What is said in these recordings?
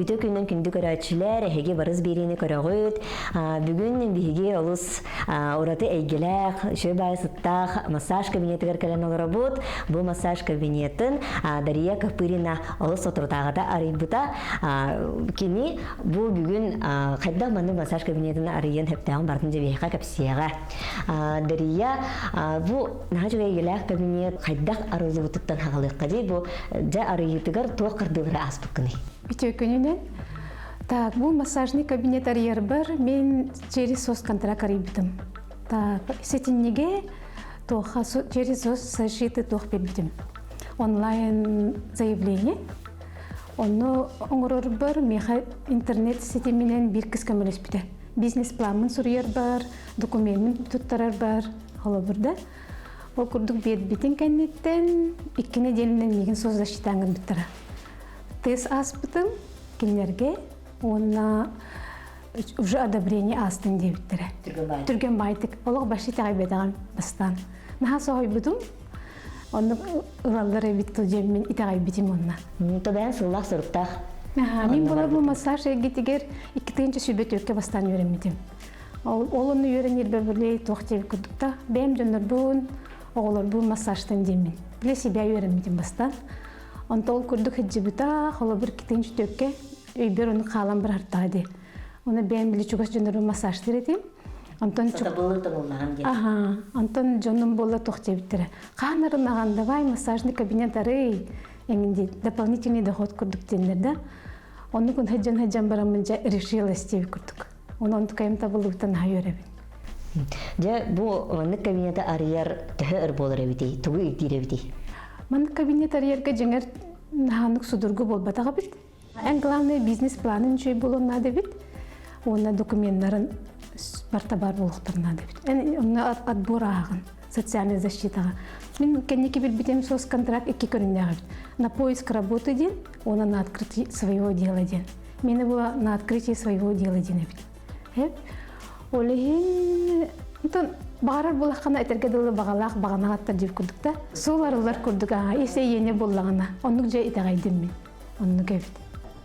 Үтө күнүн күндү көрөөччүлэр, эһиги барыс биэриини көрөҕүт. Бүгүн биһиги олус ураты эйгэлээх, үчүгэй баайы сыттаах массаж кабинетыгар кэлэн олоробут. Бу массаж кабинетын Дария Копырина олус соторутааҕыта арыйбыта. Кини бу бүгүн хайдах маннык массаж кабинетын арыйан сөптөөҕүн барытын дьэ кэпсиэҕэ. Дария бу наһаа үчүгэй эйгэлээх кабинет хайдах арыллыбытыттан хаҕалыахха дии бу дьэ арыйыытыгар туох хардыылары ааспыккыный? Үтүө күнүнэн. Так, бу массажный кабинет арыйарбар мен через соцконтракт арыйбытым. Так, сэтинньигэ туохха через соцзащиты туох бербитим. Онлайн заявление. Онно оҥорорбор миэхэ интернет ситиминэн биир кыс көмөлөспүтэ. Бизнес-пламмын суруйарбар, докумеммин туттарарбар холобур да. Ол курдук биэрбитин кэнниттэн икки нэдиэлэнэн миигин соцзащитаан гыммыттара. Тест ааспытым кинилэргэ уонна уже одобрение аастын диэбиттэрэ. Түргэн баайтык. Олох баши итэҕэйбэтэҕим бастаан. Наһаа соһуйбутум. Оннук ылаллар эбит ту диэммин итэҕэйбитим онно. Тобээн сыллаах соруктаах. Мин була бу массаж эргитигэр 2024 бастаан үөрэммитим. Ол онну үөрэнирбэ билей туох диэбит курдук та бэйэм дьоннорбун, оҕолорбун массажтан диэммин. Для себя үөрэммитим бастаан. Онто ол курдук сылдьыбыта, холобур 2004 өйбөр ону хаалан барартаа дии. Оны бэйэм били чугас дьоннорбун массажтыыр этим. Онтон Сатабылы тонуллаһан диэн. Аха, онтон дьонум буолла туох диэбиттэрэ. Хаанарынаҕан давай массажный кабинет арый эҥин дии дополнительный доход курдук диэннэр да. Оннук сылдьан сылдьан бараммын дьэ решилась диэбит курдук. Онон тукайым табыллыбыттан наһаа үөрэбин. Дьэ бу маннык кабинеты арыйар төһө өр буолар эбитий? Тугу ирдиир эбитий? Маннык кабинет арыйарга дьиҥэр наһааннык судургу буолбатах эбит. Эн главное бизнес-планын үчүгэй буолуон наада эбит. Уонна докуменнарын барта бар буолуохтарын наада эбит. Эн онно отбор ааҕын социальная защитаҕа. Мин кэнники билбитим соцконтракт икки көрүҥнээх эбит. На поиск работы диэн уонна на открытие своего дела диэн. Мені была на открытие своего дела диэн эбит. Ол иһин онтон баҕарар буолаххына этэргэ дылы баҕалаах баҕанаҕаттар диир курдук да. Суол арыллар курдук аа ис эйиэнэ буллаҕына оннук дьэ итэҕэйдим мин. Оннук эбит.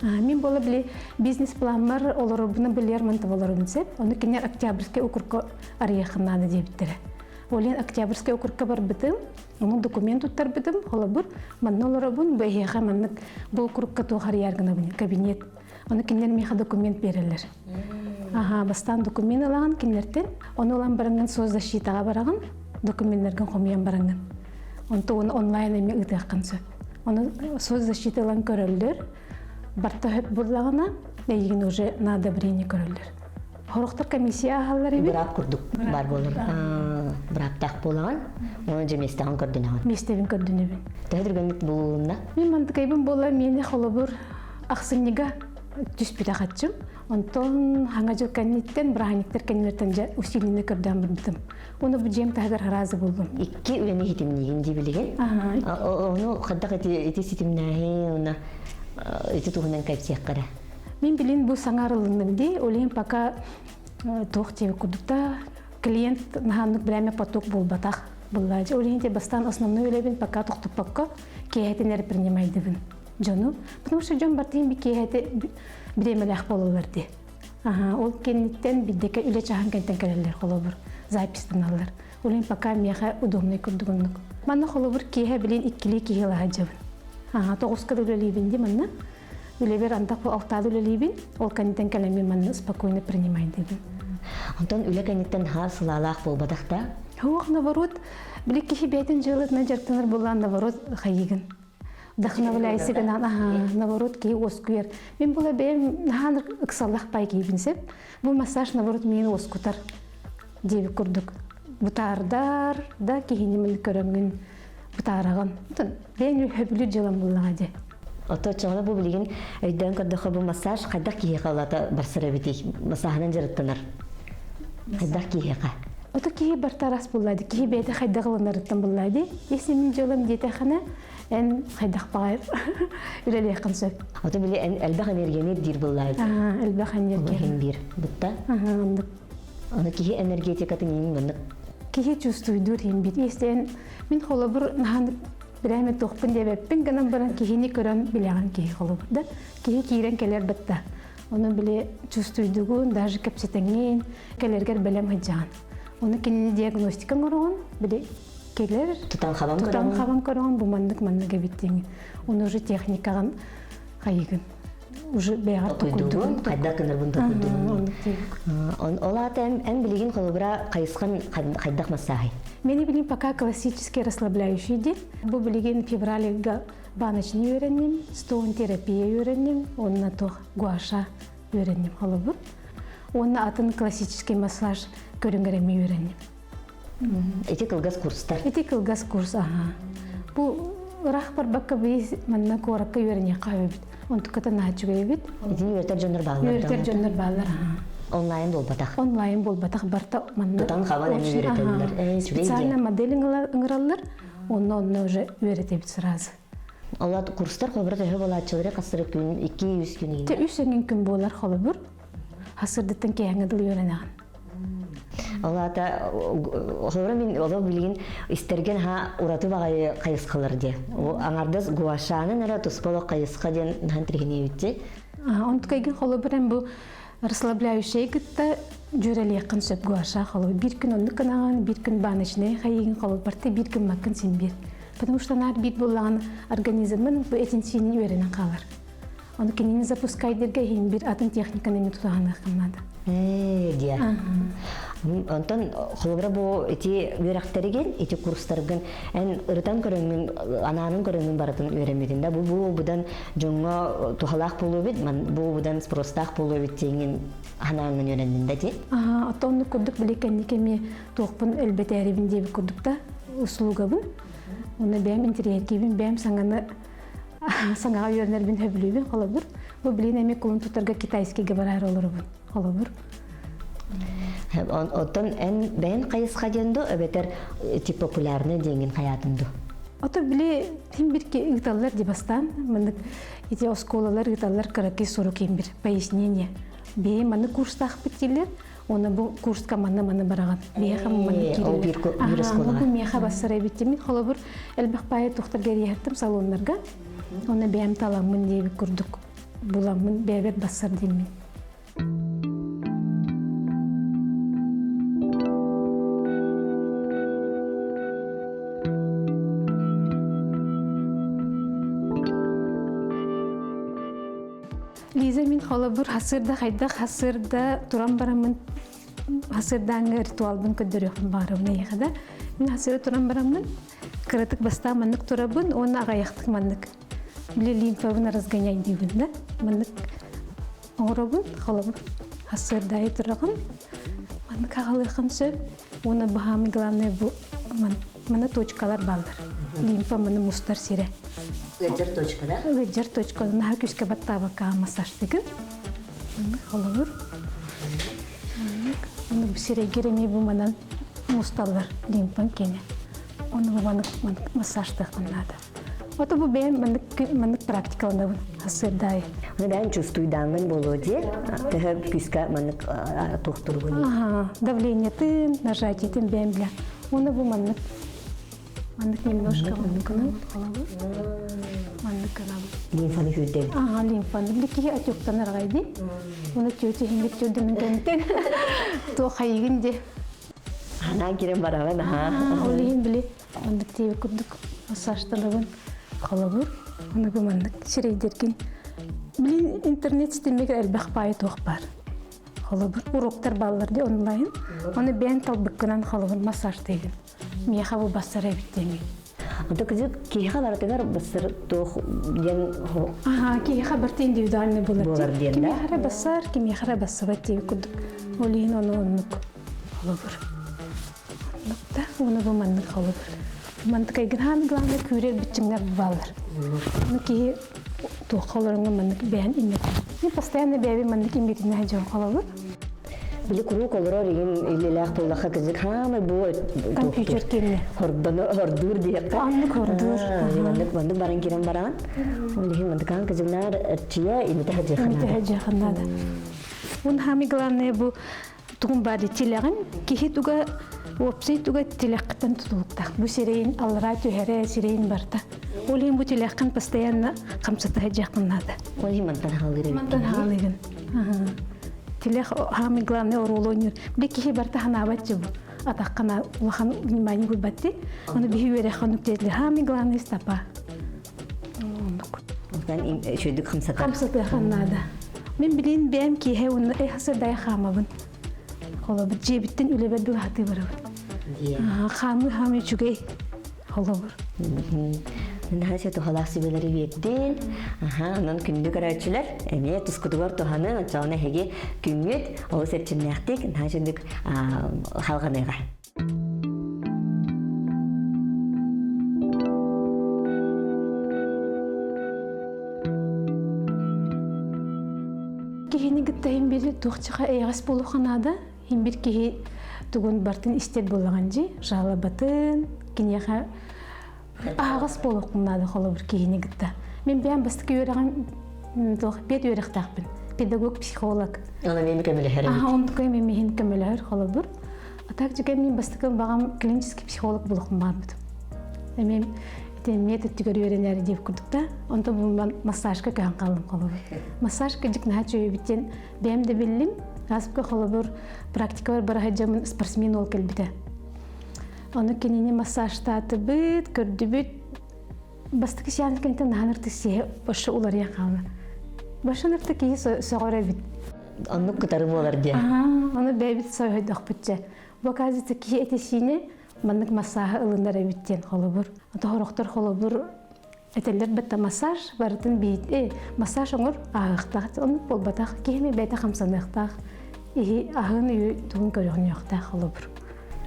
Мин буола били бизнес-планмар олорорбуна билиэр мантып олоробун сеп. Ону кинилэр Октябрьскай округка арыйыаххын наада диэбиттэрэ. Ол иһин Октябрьскай округка барбытым, ону документ туттарбытым, холобур, манна олоробун, бу эһиэхэ маннык бу округка туох арыйар гынабын, кабинет. Ону кинилэр миэхэ документ биэрэллэр. Аха, бастаан документ ылаҕын кинилэртэн, ону ылан бараҥҥын соцзащитаҕа бараҕын, докуменнаргын хомуйан бараҥҥын. Онто оны онлайн эмиэ ыытыаххын сөп. Ону соцзащита ылан көрөллөр, барта хөп буллаҕына, эйигин уже на одобрение көрөллөр. Хорохтор комиссия аһаллар эбит. Быраап курдук бар буолар. Бырааптаах буолаҕын, оны дьэ миэстэҕин көрдүнэҕин. Миэстэбин көрдүнэбин. Төһө түргэнник булулунна? Мин мантыкайбын буола миэнэ холобур ахсынньыга түспүтэ хаччым. Онтон хаҥа дьыл кэнниттэн, бырааһынньыктар кэннилэртэн дьэ усилиены көрдөөн барбытым. Уну бу дьиэм таһыгар хараазы буллум. Икки үлэни ситимниигин дии билигин. Ону хайдах ити ити ситимнээһин уна ити туһунан кэпсиэххэ эрэ. Мин билин бу саҥа арылынным дии. Ол иһин пока туох диэбит курдук да клиент наһааннык бирээмэ поток буолбатах буллаадьы. Ол иһин бастаан основной үлэбин пока тохтоппокко киэһэтин эрэ принимайдыбын дьону. Потому что дьон бартыын би киэһэти бириэмэлээх буолаллар дии. Аха, ол кэнниттэн биддэкэ үлэ чаһан кэнтэн кэлэллэр холобур, записьтаналлар. Ол иһин пока миэхэ удобнай курдук оннук. Манна холобур киэһэ билин иккилии киһи ылаһадьабын. Аха, тоҕуска да үлэлиибин дии манна. Үлэбэр антах бу алтаада үлэлиибин, ол кэнниттэн кэлэммин манна спокойно принимайдыбын. Онтон үлэ кэнниттэн хаа сылаалаах буолбатах да? Суох, наоборот, били киһи бэйэтин дьыалатынан дьарыктанар буоллаан, наоборот, хайыгын. Вдохновляйся гынан, аха, наоборот, киһи уоскуйар. Мин була бэйэм наһаа ыксаллах пай киһибин сеп. Бу массаж, наоборот, миин уоскутар диэбит курдук. Бытаардар да киһини мин көрөҥҥүн бытаараҕын. Бэйэм сөбүлүүр дьыалам буоллаҕа дии. Ото оччоҕуна бу билигин өйдөөн көрдөххө бу массаж хайдах киһиэхэ улаата барсар эбитий? Массааһынан дьарыктанар. Хайдах киһиэхэ? Ото киһи барта араас буллаады. Киһи бэйэтэ хайдах ылынарыттан буллаады. Если мин дьыалам диэтэххинэ, эн хайдах баҕар үлэлиэххин сөп. Ото били элбэх энергияны ирдиир буллаады. Элбэх энергия. Иһин биир. Бутта. Оннук. Аны киһи энергетикатын иин маннык. Киһи чувствуйдуур иһин биир. Если эн мин холобур наһан бирээмэ туохпун диэбэппин гынан баран киһини көрөн билэҕин киһи холобур да. Киһи киирэн кэлэр бытта. Ону били чувствуйдугун, даже кэпсэтэҥҥин, кэлэргэр бэлэм сылдьаҕын. Ону кинини диагностика оҥороҕун, били кэлэр, тутан хабан тутан хабан көрөҕүн, бу маннык маннык эбит диэҥ. Ону уже техникаҕын хайыгын. Уже бэйэҕэр токуйдугун, хайдах гынарбын токуйдугун. Ол аата эн билигин холобура хайысхан хайдах массааһый? Мени билин пока классический расслабляющий день. Бу билигин февральга Баночный үөрэнним, стоун терапия үөрэнним, уонна туох гуаша үөрэнним холобур. Уонна атын классический массаж көрүҥэр эмиэ үөрэнним. Ити кылгас курстар. Ити кылгас курс, аха. Бу ыраах барбакка бии манна куоракка үөрэниэххэ эбит. Онтуката наһаа үчүгэй эбит. Итини үөрэтэр дьоннор бааллар. Үөрэтэр дьоннор бааллар, аха. Онлайн буолбатах. Онлайн буолбатах, барта манна. Тутан хабан эмиэ үөрэтэллэр. Специально модель ыҥыраллар. Онно онно уже үөрэтэбит сразу. Олар курстар холобура төһө буолааччылары хасыры күн, 2-3 күн Те үс эҥин күн буолар холобур. Хасырдыттан киэһэҥҥэ дылы үөрэнэҕин. Ол аата холобура мин олох билигин истэргэн ха ураты баҕайы хайысхалар диэ. Аҥардас гуашанын эрэ туспа олох хайысха диэн наһан тирихиниэбитти. Онтукайгын холобур бу расслабляющай кытта дьүөрэлиэххин сөп гуаша холобур биир күн оннук гынаҕын биир күн баночнай хайыгын холобур барыта биир гыммаккын син биир потому что наар биир буоллаҕына организмын бу этин-сиинин үөрэнэн хаалар ону кинини запускайдырга иһин биир атын техниканы эмиэ тутаһыныаххын наада ээ диэ онтон холобура бу ити үөрэхтэригин ити курстаргын эн ырытан көрөҥҥүн анаанын көрөҥҥүн барытын үөрэммитин да бу бу быдан дьоҥҥо туһалаах буолуо эбит бу быдан спростаах буолуо эбит диэҥҥин ханааңҥын үөрэннин да ти Оттон оннук курдук били кэнники эмиэ туохпун элбэтээрибин диэбит курдук да услугабын. Уонна бэйэм интэриэһиргиибин, бэйэм саҥаны саҥаҕа үөрэнэрбин сөбүлүүбүн холобур. Бу билин эмиэ кулун тутарга китайскийга бараары олоробун холобур. Оттон эн бэйэн хайысха диэн ду эбэтэр тип популярный диэҥин хайаатын ду? Ото били тим бир ыыталлар ди бастаан маннык ити оскуолалар ыыталлар кыракый сурук бир пояснение бэйэ маны курстаахпыт дииллэр уонна бу курска манна маны бараҕын биһиэхэ маннык киирэллэр бу миэхэ бассар эбит мин холобур элбэх паайы тухтарга эрийэхтим салоннарга уонна бэйэм таламмын диэбит курдук буламмын бэйэбэр бассар диэммин Лиза мин холобур хасырда хайдах хасырда туран бараммын хасырдааҥҥы ритуалбын көрдөрүөхпүн баҕарабын эйиэхэ да мин хасырда туран бараммын кыратык бастаан маннык турабын уонна аҕыйахтык маннык били лимфабын разгоняй диибин да маннык оҥоробун холобур хасырдаайы тураҕын маннык аҕалыаххын сөп уонна баһаамый главное бу мана точкалар бааллар лимфа маны мустар сирэ Ыалдьар точка да? Ыалдьар точка наһаа күүскэ баттаабакка массажтыгын. Маннык холобур. Маннык. Оны бу сирэйгэр эмиэ бу манан мусталлар лимфан кене. Оны бу маннык массажтыахпын наада. Ото бу бэйэм маннык маннык практикаланабын хасырдаайы. Оны бэйэм чувствуйдааммын буолуо дии. Төһө күүскэ маннык туохтургун. Ага, давлениетын, нажатиетин бэйэм билэ. Оны бу маннык Маннык немножко маннык гынабыт, холобур. Маннык гынабыт. Лимфаны күүрдэбит. Ага, лимфаны. Били киһи отектанар аҕай дии. Уну тетя иһингит түрдүнүн кэнтен туох хайыгын ди. Ханаан кирен барабын, аха. Ол иһин били маннык тиэби курдук массажтанабын. Холобур, ону бу маннык сирэйдэргин. Билин интернет ситимигэр элбэх баайы туох бар. Холобур, уроктар бааллар ди онлайн. Оны бэйэн талбыккынан холобур массажтыйгын. Миэхэ бу бассар эбит диэҥий. Ото кызык киһиэхэ барытыгар бассар туох диэн Аха, киһиэхэ барыта индивидуальный буолар. Буолар диэн да? Кимиэхэ эрэ бассар, кимиэхэ эрэ бассыбат диэбит курдук. Ол иһин ону оннук холобур. Оннук да, уону бу маннык холобур. Мантыкайгын хаан главное күүрэр биччиҥнэр бааллар. Ону киһи туохха олорорго маннык бэйэн иммит. Мен постоянно бэйэбин маннык иммитинэ дьон холобур. Били куруук олорор игин илилээх буоллахха кызык хаамай бу компьютер киэннэ. Хордону хордуур диэххэ. Аннык хордуур. Маннык маннык баран кирен баран. Ол иһин мандыкаан кызыгнаар эрчийэ имитэ хадьыаханада. Имитэ хадьыаханада. Ун самый главное бу тугун баары тилэҕин киһи туга уопсай туга тилэххиттэн тутулуктаах. Бу сирэйин аллараа түһэрэ сирэйин барта. Ол иһин бу тилэххин постоянно хамсата сылдьыаххын наада. Ол иһин мантан хаалыыр эбит. Мантан хаалыыгын. Тилэх самый главный оруолу ойнуур. Били киһи барта ханаабат дьыбы. Атаххана улахан внимание гуйбатты. Оны биһи үөрэххэ оннук диэтили. Самый главный стопа. Оннук. Онтон үчүгдүк хамсатар. Хамсатыахан наада. Мен билин бэйэм киэһэ уонна эх хаамабын. Холобур, дьиэбиттэн үлэбэр дылаһатыы барабын. Хаамыы хаамыы үчүгэй. Холобур. Наһаа туһалаах сүбэлэри биэрдин. Аха, онон күндү көрөөччүлэр, эмиэ тускутугар туһанын, оччоҕуна эһиги күҥҥүт олус эрчимнээхтик, наһаа үчүгдүк халҕаныаҕа. Киһини кытта иһин бир туохчаха эйэҕэс буолуохха наада. Иһин бир киһи тугун бартын истэр буоллаҕын дьи, жалобатын, киниэхэ аһаҕас буолуоххун наада холобур киһини кытта. Мин бэйэм бастакы үөрэҕим туох бэт үөрэхтээхпин. Педагог, психолог. Оны меми көмөлөһөр эбит. Аха, онтукай мемиһин көмөлөһөр холобур. А так дьүгэн мин бастакы баҕам клинический психолог буолуохпун баарбытым. Эмиэ ити метод түгэр үөрэнээри диэбит курдук да. Онтон бу массажка көһөн хааллым холобур. Массажка дьик наһаа үчүгэйбиттэн бэйэм да биллим. Ааспыка холобур практикабар бара сылдьаммын спортсмен уол кэлбитэ. Ону кинини массажтаатыбыт, көрдүбүт. Бастакы сеанс кэнниттэн наһаа ыныртык сиһэ башы уларыйан хаалла. Башы ыныртык киһи сөҕөр эбит. Оннук кытары буолар диэн. Ону бэйэбит сойойдохпут Бу оказывается киһи этэ-сиинэ маннык массааһы ылынар эбит диэн холобур. Тоһорохтор холобур этэллэр бытта массаж барытын биит массаж оҥор ааһыахтаах оннук буолбатах киһи бэйэтэ хамсаныахтаах иһи аһын үйү тугун көрүөхнүөхтээх холобур.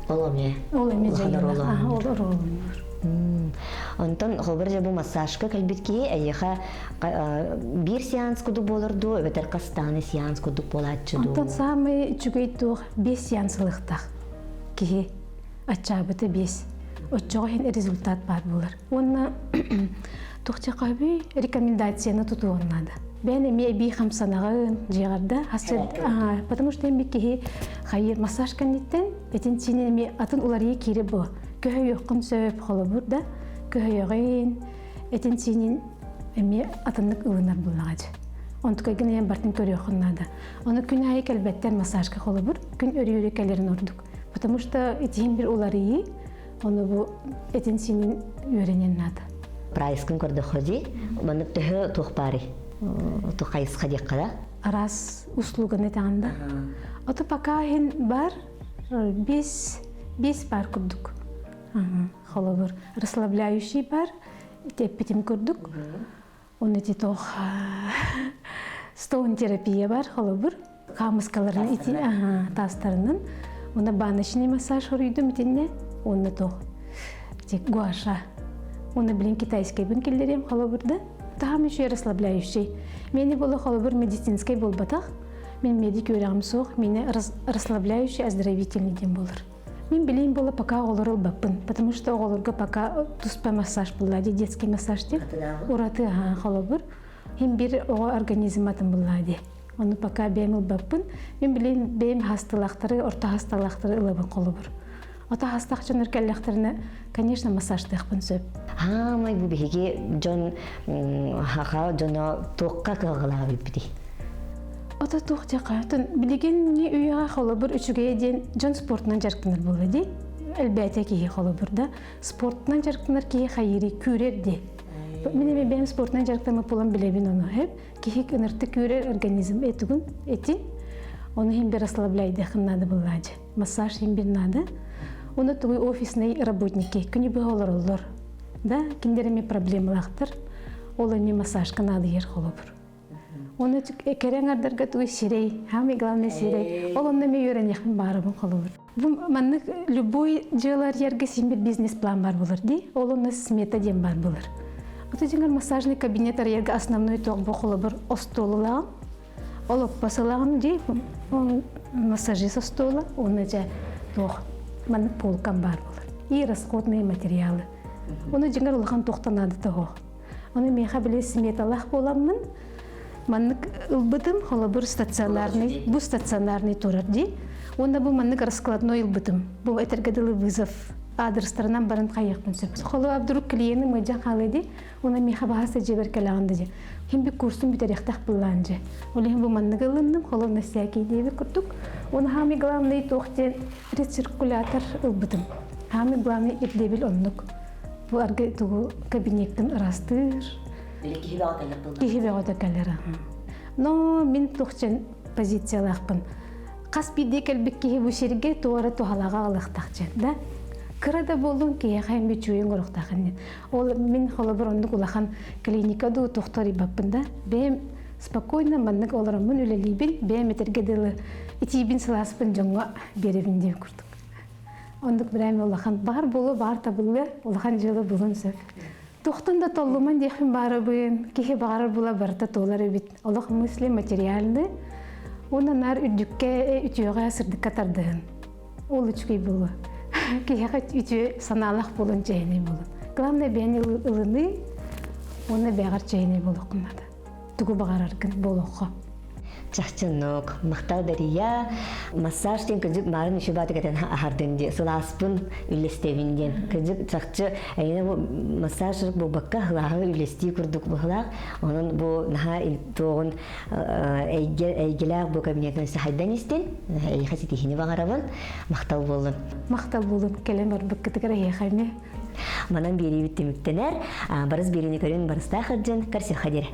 Ол эмиэ. Ол эмиэ дьайыылаах. Ол оруолунуур. Онтон холобур дьэ бу массажка кэлбит киһи эйиэхэ биир сеанс курдук буолар дуу, эбэтэр хастааны сеанс курдук буолааччы дуу? Онтон саамай үчүгэй туох биэс сеанс ылыахтаах киһи аччаабыта биэс. Оччоҕо иһин результат баар буолар. Уонна туохчахаби рекомендацияны тутуон наада. Бэйэн эмиэ эбии хамсанаҕын дьиэҕэрдэ потому что эми киһи хайыр массаж кэнниттэн этин сиинин эмиэ атын уларыйа киирэ бу көһөйүөххүн сөп холобур да көһөйөҕүн этин сиинин эмиэ атыннык ылынар буллаҕа дьэ онтукайгын эйэн бартын көрүөххүн наада ону күн аайы кэлбэттэр массажка холобур күн өрүүрү кэлэрин ордук потому что итиһин бир уларыйыы Ону бу этин-сиинин үөрэниэн наада. Прайскын көрдөххө дии, маннык төһө туох баарый? Туох хайысха диэххэ да? Араас услуганы этэҕин да. Ото пока иһин бар, бес, бес бар курдук. Холобур, расслабляющий бар, эппитим курдук. Оны ити туох стоун терапия бар, холобур. Хаамыскаларын ити таастарынан. Уна баночный массаж хоруйдум итинне. Уонна туох гуаша. Уонна билин китайскайбын киллериэм холобурда. Таһам еще расслабляющий. Мени было холобур медицинскай буолбатах. Мен медик үөрэҕим суох. Мени расслабляющий оздоровительный диэн буолар. Мин билим була пока оҕолор ылбаппын, потому что оҕолорго пока туспа массаж булла ди, детский массаж диэн. Ураты холобур. Хим бир оҕо организматын булла ди. Ону пока бэйэм ылбаппын. Мин билин бэйэм хасталаахтары, орто хасталаахтары ылабын холобур. Ото хастаах дьоннор кэллэхтэринэ, конечно, массажтыахпын сөп. Хаамай бу биһиги дьон хаха дьоно туохха кыалгалаах эбиппитий? Ото туох диэххэ, билигин үйэҕэ холобур үчүгэйэ диэн дьон спортунан дьарыктанар буолла дии. Элбээтэ киһи холобур да. Спортунан дьарыктанар киһи хайыырый күүрэр дии. Мин эми бэйэм спортунан дьарыктаммыт буолан билэбин ону. Киһи ынырты күүрэр организм этигин этин. Ону иһин бир расслабляйдыахын наада буллаадьы. Массаж иһин бир наада. Оны тугуй офисный работники күнү быһа олороллор. Да, кинилэр эми проблемалаахтар. Ол эми массажка наадыйар холобур. Оны кэрэ аҥардарга тугуй сирэй, самый главный сирэй. Ол онно эми үөрэниэхпин баарабын холобур. Бу маннык любой дьыалар ярга син бир бизнес-план бар болар дии. Ол онно смета диэн бар болар. Ото дьиҥэр массажный кабинет арыйарга основной туох бу холобур остуол ылаҕын. Ол оппас ылаҕын дии. Массажист остуола уонна дьэ туох маннык полкам баар буолар. И расходные материалы. Ону дьиҥэр улахан туохтан наадата суох. Ону миэхэ били сметалаах буоламмын маннык ылбытым, холобур стационарный, бу стационарный турар дии. Уонна бу маннык раскладной ылбытым. Бу этэргэ дылы вызов адрестарынан баран хайыахпын сөп. Холу вдруг клиены мыдьан хаалыы дии. Уонна миэхэ баһаста дьиэбэр кэлэҕин да дии. Хим би курсун бүтэриэхтэх былаан дьэ. Ол иһин бу маннык ылынным, холу на всякий диэбит курдук. Уонна самый главный туох диэн рециркулятор ылбытым. Самый главный ирдэбил оннук. Бу аргы тугу кабинеттан ырастыыр. Киһи бөҕө кэлэр буолла. Киһи бөҕөтө кэлэр. Но мин тухчен позициялаахпын. Хас биирдии кэлбит киһи бу сиргэ туора туһалаҕа аҕалыахтаах да. Кыра да буоллун киһиэхэ эми чуйун оруктаах иннин. Ол мин холобур оннук улахан клиника дуу тохторуйбаппын да. Бэйэм спокойно маннык олороммун үлэлиибин, бэйэм этэргэ дылы итиибин сылааспын дьоҥҥо биэрэбин диэн курдук. Оннук бирэми улахан баар буолуо, баар табыллыа, улахан дьыала булун сөп. Тухтан да толлуман диэхпин баарабын, киһи баҕарар була барыта туолар эбит. Олох мысли материальны, уонна наар үрдүккэ, үтүөҕэ, сырдыкка тардыһын. Ол үчүгэй буолуо. Киһиэхэ үтүө санаалаах буолун, чэһинэй буолун. Главное бэйэни ылыныы уонна бэйэҕэр чэһинэй буолуоххун наада. Тугу баҕараргын буолуохха. Чахчыннук, махтал Дария. Массаж диэн кырдьык маарын үчү баатык этэн аһардын диэн, сылааспын үллэстэбин диэн. Кырдьык чахчы эйине бу массаж буолбакка сылааһы үллэстии курдук быһылаах. Онон бу наһаа туоҕун эйгэлээх бу кабинетын сахайдан истин. Эйиэхэ ситиһини баҕарабын. Махтал буоллун. Махтал буолун. Кэлэн барбыккытыгар эһиэхэ эмиэ. Манан биэриибит түмүктэнэр. Барыс биэриини көрүн барыстаах ырдьын көрсүөххэ диэри.